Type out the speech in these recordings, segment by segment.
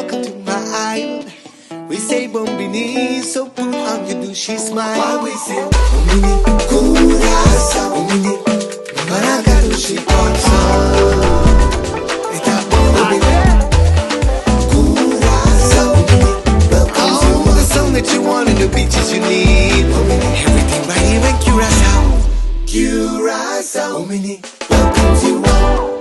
Welcome to my island. We say bon bini, so put on your dushi smile. Why we say bon bini Curaçao, bon bini Maraka dushi Kòrsou. E ta bon bini Curaçao, bon bini Welcome to the sun that you want and the beaches you need. Bon bini, everything right here in Curaçao. Curaçao, bon bini, welcome to all.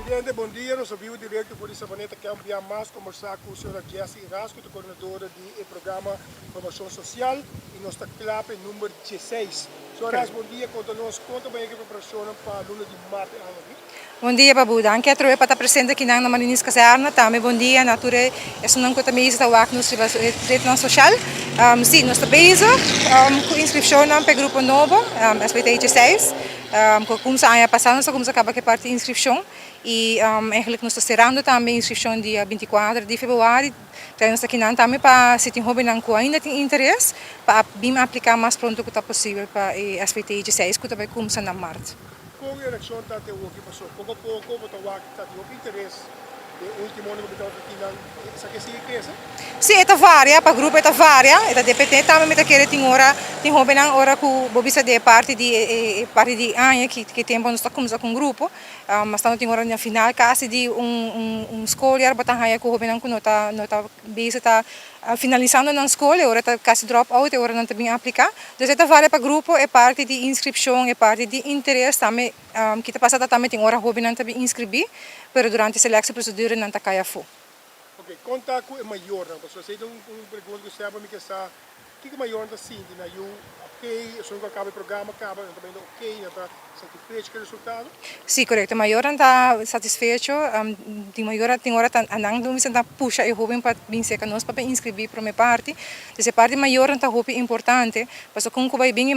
Presidente, bon dia. Nos a biba directo for di Savaneta Camp bia mas combersa cu señora Jessie Erasco, ta coordinadora di e programa Formacion Social y nos ta cla pa e number dieseis. Señora Erasco, bon dia. Conta nos con ta baña cu e preparacionnan pa luna di maart e aña aki. Bon dia Babu, danki atrobe pa ta presente akinan na Mariniers Kazerne. Tambe bon dia na tur e esunnan ku ta bezig ta wak nos riba retnan sosial. Si, nos ta bezig ku inskripshonnan pa e grupo nobo, SBT dieseis, ku a kumsa aña pasá. Nos a kumsa kaba ku e parti di inskripshon i eigentlik nos ta serando tambe inskripshon dia binti kuater di februari. Trae nos akinan tambe pa si tin hóbennan ku ainda tin interes pa bin apliká mas pronto ku ta posibel pa e SBT dieseis ku ta bai kumsa na mart. Kon e reakshon ta te woki paso poko poko bo ta wak ta tin hopi interes den ultimo ora ku bo tabata tin nan esaki a sigui krese? Si e ta varia, pa grupo e ta varia, e ta depende tambe mi ta kere tin ora tin hobennan ora ku bo bisa di e parti di e parti di aña ki ki tempo nos ta kumsa ku un grupo mas tantu tin ora na final kasi di un un schooljaar bo ta haña ku hobennan ku no ta no ta bisa ta Finalisando nan skol e ora ta kasi drop out e ora nan ta bin apliká. Dus e ta vale pa grupo e parti di inskripshon, e parti di interes tambe ki ta pasa ta tambe tin ora hóbennan ta bin inskribí pero durante seleksie prosedura nan ta kai afó. Ok, kon ta ku e mayornan? Pasobra esei ta un pregunta ku semper mi ke sa, kiko mayornan ta sinti na yu ok, esun ku a kaba e programa kaba nan ta bayendo ok, nan ta Satisfecho ku e resultado? Sí, korekto. Mayornan ta satisfecho. Tin mayor tin ora ta nan lo mester ta pusha e hoben pa bin serka nos pa bin inskribí promé parti. Dus e parti mayornan ta hopi importante, pasobra kon ku bai bin e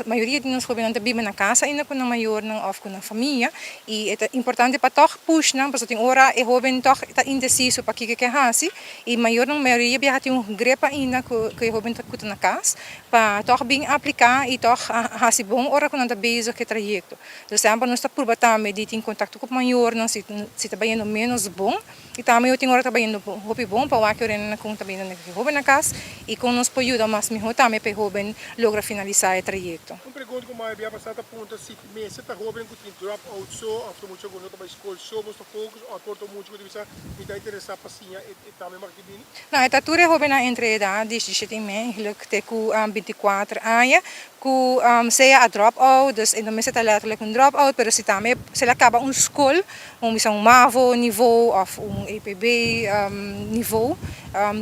mayoria di nos hobennan ta biba na kasa ainda ku nan mayornan òf ku nan famia i e ta importante pa tòg push nan pasobra tin ora e hoben tòg ta indesiso pa kiko ke hasi i mayornan mayoria biaha tin un grip ainda ku e hoben ku ta na kas. Pa tòg bin apliká i tòg hasi bon ora ku nan ta bezig ku e trayekto. Dus semper nos ta purba tambe di tin kontakto ku mayornan si si ta bayendo ménos bon i tambe yo tin ora ta bayendo hopi bon pa wak e orenan kon ta bayendo na e hóben na kas i kon nos por yuda mas mihó tambe pa e hóben logra finalisá e trayekto. Un pregunta ku mayoria pasá ta puntra si mester ta hóben ku tin drop out so òf ta mucha ku no ta bai skol so boso ta focus òf por ta mucha ku ta bisa mi ta interesá pa siña e tambe mag di bini? No, e ta tur e hobennan entre edad di diesisiete i mei eigenlijk te ku binticuater aña ku sea a drop out, dus e no mester ta letterlijk un drop out, pero si tambe si el a kaba un skol, un bisa un mavo nivo of un EPB nivo,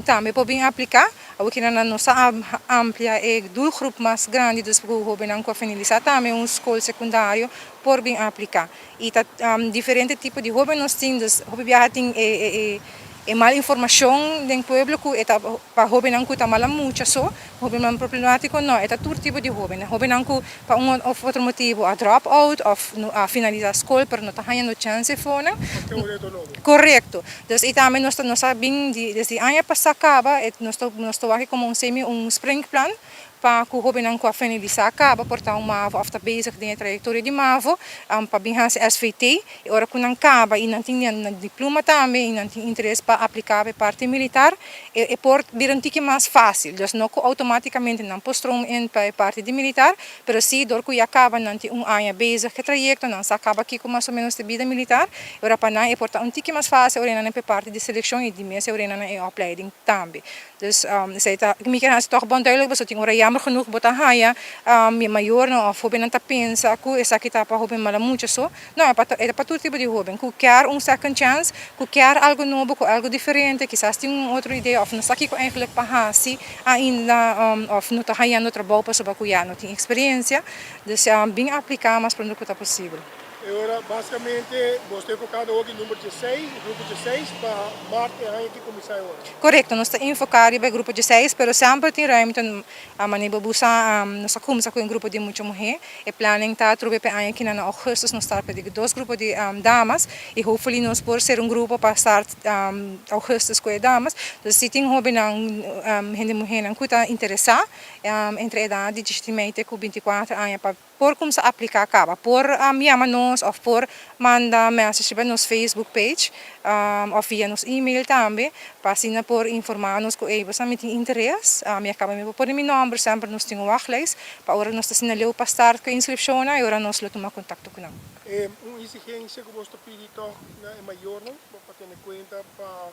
tambe por bin apliká. Awor ki nan nos a amplia e doelgroep mas grandi, dus ku hobennan ku a finalisá tambe un skol sekundario por bin apliká. I ta diferente tipo di hoben nos tin, dus hopi biaha tin e E mal informacion den pueblo cu e ta pa hobennan cu ta mala mucha so, hobennan problematico, no, e ta tur tipo di hobennan. Hobennan cu pa un of otro motibo a drop out of no a finalisa scol pero no ta hañando chance efonan. Paske un reto nobo. Correcto. Dus y tambe nos ta nos a bin di desde aña pasa caba e nos ta nos ta wak como un semi un springplan Pa ku hóbennan ku a finalisá kaba por ta un mavo òf ta bezig den e trayektoria di mavo pa bin hasi SVT i ora ku nan kaba i nan tin nan diploma tambe i nan tin interes pa apliká pa e parti militar e por bira un tiki mas fásil. Dus no ku outomátikamente nan por stroom in pa e parti di militar pero sí dor ku ya kaba nan tin un aña bezig ku e trayekto nan sa kaba kiko mas o ménos ta bida militar i ora pa nan e por ta un tiki mas fásil ora nan pa e parti di selekshon i di mes e ora nan e opleiding tambe. Dus esei ta, mi kier hasi tòg bon duidelijk pasobra tin ora jammer genoeg bo ta haña mi mayornan òf hóbennan ta pensa ku esaki ta pa hóben mala mucha so. No, e ta pa tur tipo di hóben ku kier un second chance, ku kier algu nobo, ku algu diferente, kisas tin un otro idea òf no sa kiko eigenlijk pa hasi ainda òf no ta hañando trabou pasobra ku ya no tin eksperensia. Dus bin apliká mas pronto ku ta posibel. E ora, basikamente, bo ta enfocando awor ki number 16, grupo 16, pa maart e aña ki kuminsá e ora. Korekto, nos ta enfoká riba e grupo 16, pero semper tin ruimte manera bo usa. Nos a kuminsá ku un grupo di mucha muhé. E planning ta trobe pa e aña aki na augustus nos start pa di dos grupo di damas i hopefully nos por ser un grupo pa start augustus ku e damas. Dus si tin hóbennan, hende muhénan ku ta interesá entre edat di 17 te ku 24 aña pa por kuminsá apliká kaba, por yama nos òf por manda message riba nos Facebook page òf via nos email tambe pa asina por informá nos ku ey boso mi tin interes, mi a kaba mi por pone mi nòmber. Semper nos tin un wachtlijst pa ora nos ta asina leu pa start ku e inskripshonnan, e ora nos lo tuma kontakto ku nan. Un eksigensia ku boso ta pidi tòg na e mayornan pa tene kuenta pa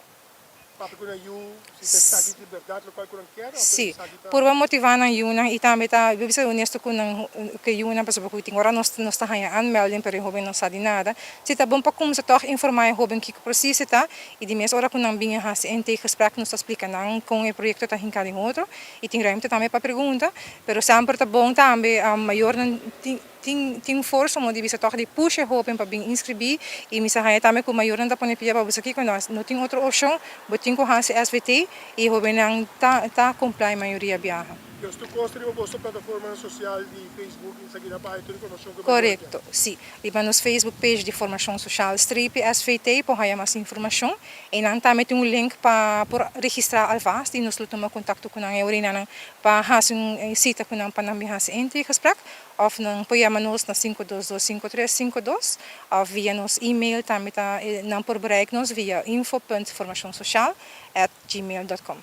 papia ku nan yu si ta esaki di bèrdat lokual ku nan kier òf esaki ta. Purba motivá nan yunan i tambe ta bisa honesto ku nan ku e yunan, pasobra ku tin ora nos ta haña aanmelding pero e hoben no sa di nada. Si ta bon pa kumsa tòg informá e hoben kiko presis e ta i di mes ora ku nan bin a hasi intakegesprek nos ta splika nan kon e proyekto ta hinká den otro i tin ruimte tambe pa pregunta, pero semper ta bon tambe mayornan tin. Tin forsa mo di bisa tòg di push e hoben pa bin inskribí i mi sa haña tambe ku mayornan ta pone pia pa bisa kiko no no tin otro opshon, bo tin ku hasi SVT i hobennan ta kumplá e mayoria biaha. Dios tur kos ta riba boso plataformanan sosial di Facebook, Instagram pa haña tur informashon ku e mayornan kier. Korekto, si. Riba nos Facebook page di Formashon Sosial streepje SVT por haña mas informashon. Einan tambe tin un link pa por registrá alvast i nos lo tuma kontakto ku nan e orinanan pa hasi un sita ku nan pa nan bin hasi intakegesprek. Of nan por yama nos na 522 5352 of via nos email tambe ta nan por bereik nos via info.formacionsocial@gmail.com.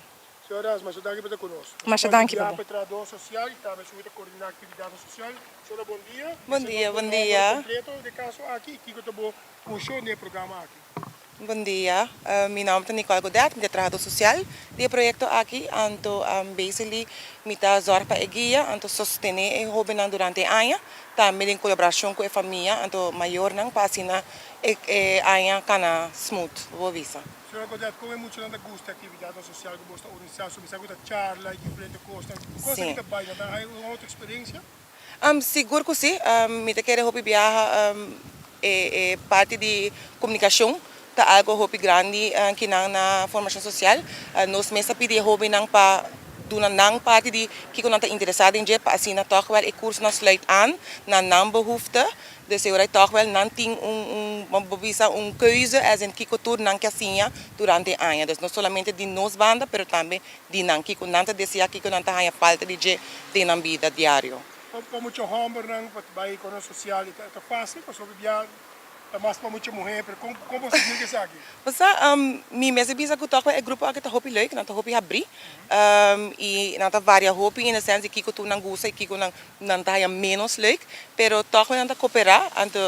Señor Ras, masha danki pa ta ku nos. Masha danki pa bo. Pa e trahador sosial i tambe su ta koordiná aktividatnan sosial. Señora, bon dia. Bon dia, bon dia. Kompleto di e kaso aki i kiko ta bo funshon den e programa aki? Bon dia, mi nòmber ta Nicole Godet, mi ta trahadó sosial di e proyekto aki. Anto basically mi ta zòrg pa e guia, anto sostené e hóbennan durante e aña, tambe den kolaborashon ku e famia, anto mayornan, pa asina e aña kana smooth, bo bisa. Señora Godet, kon e muchanan ta gusta e aktividatnan sosial ku bos ta organisá? So mi sa ku ta charla i diferente kosnan. Kon esaki ta bai? Nan ta haña un otro eksperensia? Sigur ku si. Mi ta kere hopi biaha e parti di komunikashon ta algo hopi grandi kinan na formashon sosial. Nos mes ta pidi e hobennan pa duna nan parti di kiko nan ta interesá den dje pa asina tòg wèl e kursonan sluit aan na nan behoefte. Dus e ora tòg wèl nan tin un un bo bisa un keuze as in kiko tur nan ke a siña durante e aña. Dus no solamente di nos banda pero tambe di nan, kiko nan ta deseá, kiko nan ta haña falta di dje den nan bida diario. Pa mucha hòmbernan pa bai economia sosial e ta fásil pasobra bia ta mas pa mucha muhé, pero kon kon bo sinti ku esaki? Bo sa, mi mester bisa ku tòg e grupo aki ta hopi leuk, nan ta hopi habrí i nan ta varia hopi in e sens di kiko tur nan gusta i kiko nan nan ta haña ménos leuk, pero tòg nan ta koperá, anto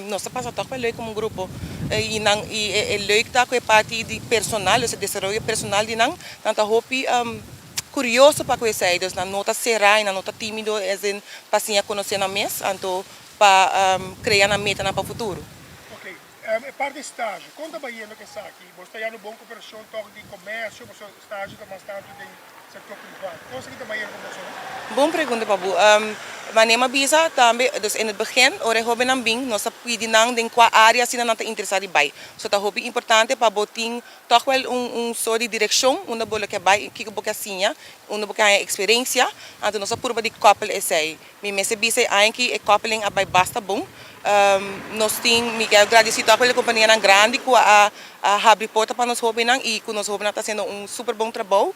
nos ta pasa tòg leuk komo un grupo i nan i e leuk ta ku e parti di personal, dus e desaroyo personal di nan, nan ta hopi kurioso pa ku esei, dus nan no ta será i nan no ta tímido as in pa siña konosé nan mes, anto pa krea nan metanan pa futuro. Oké, e parti stage, kon ta bayendo ku esaki? Bo ta yando bon koperashon tòg di komersio, pasobra stage ta mas tantu den Sector priva. Kon esaki ta bayendo ku boso? Bon pregunta pa bo. Manera mi a bisa tambe, dus in het begin, ora e hobennan bin, nos a pidi nan den kua area asina nan ta interesa di bai. So ta hopi importante pa bo tin tòg wèl un un sort di direkshon unda bo lo ke bai, kiko bo ke siña, unda bo ke haña eksperensia. Anto nos a purba di kòpel esei. Mi mester bisa e aña aki e kòpeling a bai basta bon. Nos tin, mi ke gradisí tòg e kompanianan grandi ku a habri porta pa nos hóbennan i ku nos hóbennan ta hasiendo un super bon trabou.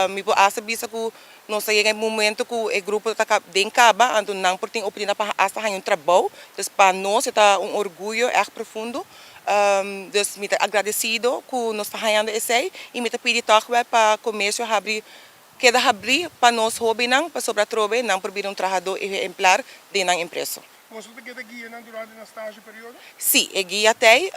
Mi por asta bisa ku nos ta yega e momento ku e grupo ta den kaba, anto nan por tin oportunidat pa asta haña un trabou. Dus pa nos e ta un orguyo ègt profundo. Dus mi ta agradesido ku nos ta hañando esei i mi ta pidi tòg wèl pa komersio habri Keda habrí pa nos hóbennan pasobra atrobe nan por bira un trahadó ehemplar den nan empresa. Boso ta keda guia nan durante nan stage periodo? Sí, e guia t'ei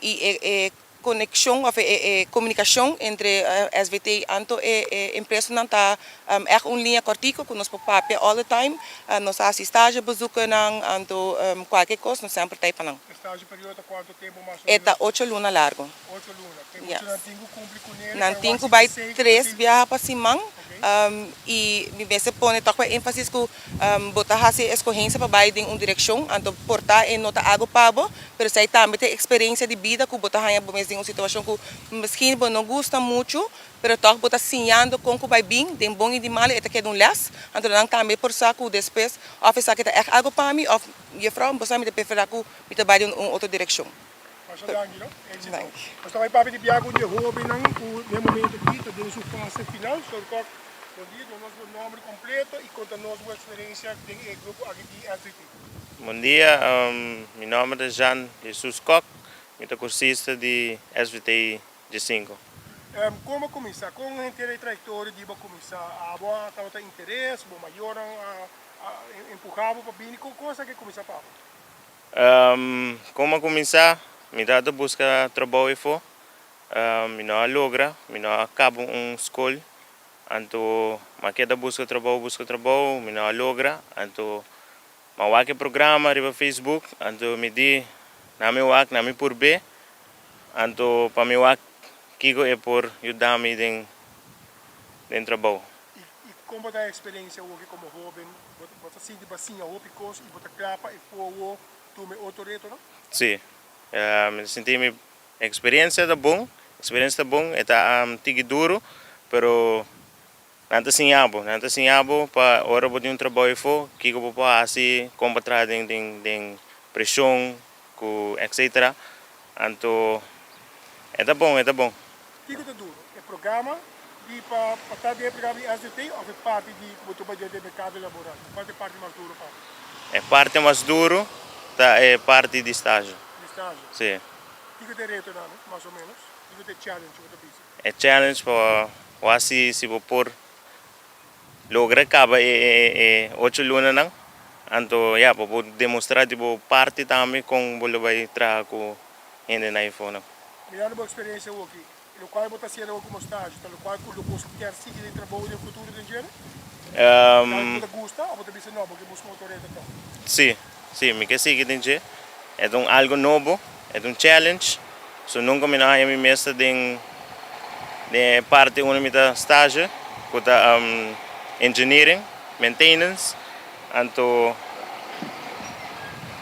i e konekshon òf e komunikashon entre SVT anto e empresanan ta ègt un liña kòrtiku ku nos por papia all the time. Nos a hasi stage bezoekennan anto kualke kos nos semper t'ei pa nan. E stage periodo ta kuantu tempu mas o E ta menos? ocho luna largu. Ocho luna. Ke muchanan tin ku kumpli kuné? Nan tin ku bai tres biaha pa siman. I mi mester pone tòg e énfasis ku bo ta hasi e eskohensia pa bai den un direkshon, anto por ta e no ta algu pa bo, pero esei tambe ta e eksperensia di bida ku bo ta haña bo mes den un situashon ku miskien bo no gusta muchu, pero tòg bo ta siñando kon ku bai bin den bon i di malu, e ta keda un lès, anto nan tambe por sa ku despues òf esaki ta ègt algu pa mi òf jefrou bo sa mi ta preferá ku mi ta bai den un otro direkshon. Masha danki no. Éxito. Nos ta bai papia di bia ku un di e hóbennan ku den momento aki ta den su fase final. Sor Kok, bon dia. Duna nos bo nòmber kompleto i konta nos bo eksperensia den e grupo aki di SVT. Bon dia. Mi nòmber ta Jean Jesus Kok. Mi ta kursista di SVT diesinko. Kon bo kuminsá? Kon henter e trayektoria di bo kuminsá? Abo a tabata interes? Bo mayornan a empuhá bo pa bini? Kon esaki a kuminsá pa bo? Kon mi a kuminsá? Mi tabata buska trabou efo. Mi no a logra, mi no a kaba un skol. Anto mi a keda buska trabou, buska trabou, mi no a logra. Anto mi a wak e programa riba Facebook, anto mi di, Na mi wak, na mi purb'é. Anto pa mi wak kiko e por yuda mi den den trabou. I kon bo ta e eksperensia awoki komo hóben? Bo ta sinti bo a siña hopi kos i bo ta kla pa e fowo tuma e otro retonan? Sí. Mi ta sinti mi eksperensia ta bon, eksperensia ta bon, e ta tiki duru, pero nan ta siña bo, nan ta siña bo pa ora bo tin un trabou efo, kiko bo por hasi, kon pa traha den den den preshon ku etcetera. Anto e ta bon, e ta bon. Kiko ta duru? E programa di pa pa ta den e programa di SDT of e parti di ku bo ta bai den e merkado laboral? Kual ta e parti mas duru pa bo? E parti mas duru ta e parti di stage. Di stage? Si. Kiko ta e retonan mas o menos? Kiko ta e challenge ku bo ta bisa? E challenge pa wak si si bo por logra kaba e e ocho lunanan anto ya bo por demostra di bo parti tambe kon bo lo bai traha ku hendenan eifonan. Mirando bo experiencia awoki, locual bo ta haciendo awor como stage ta locual cu lo bo kier sigui den trabou den futuro den djere? Ta algo cu bo ta gusta of bo ta bisa no, bo ke busca otro reto toch? Si, si, mi ke sigui den dje. E ta un algo nobo, e ta un challenge, so nunca mi no haña mi mes ta den den e parti unda mi ta stage, cu ta engineering, maintenance. Anto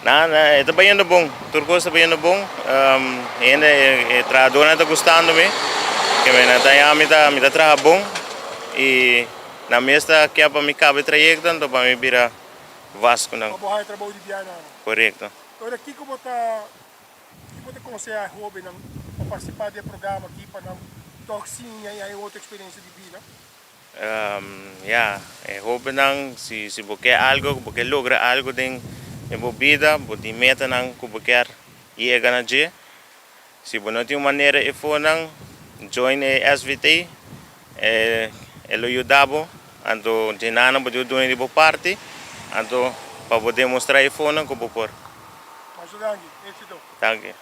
na na e ta bayendo bon, tur kos ta bayendo bon. Hende e trahadornan ta gustando mi, ke mi nan ta haña mi ta mi ta traha bon i nan mes ta ke pa mi kaba e trayekto anto pa mi bira vas ku nan. Pa bo haña trabou di biaha nan. Korekto. Ora kiko bo ta kiko bo ta konsehá e hóbennan pa partisipá den e programa aki pa nan tòg siña i haña otro eksperensia di bida? Ya, e hobennan, si si bo ke algo, bo ke logra algo den den bo bida, bo tin metanan ku bo kier yega na dje. Si bo no tin un manera efonan, join e SVT, e e lo yuda bo. Anto dje nan bo debe duna di bo parti, anto pa bo demostra efonan ku bo por. Masha danki, éxito. Danki.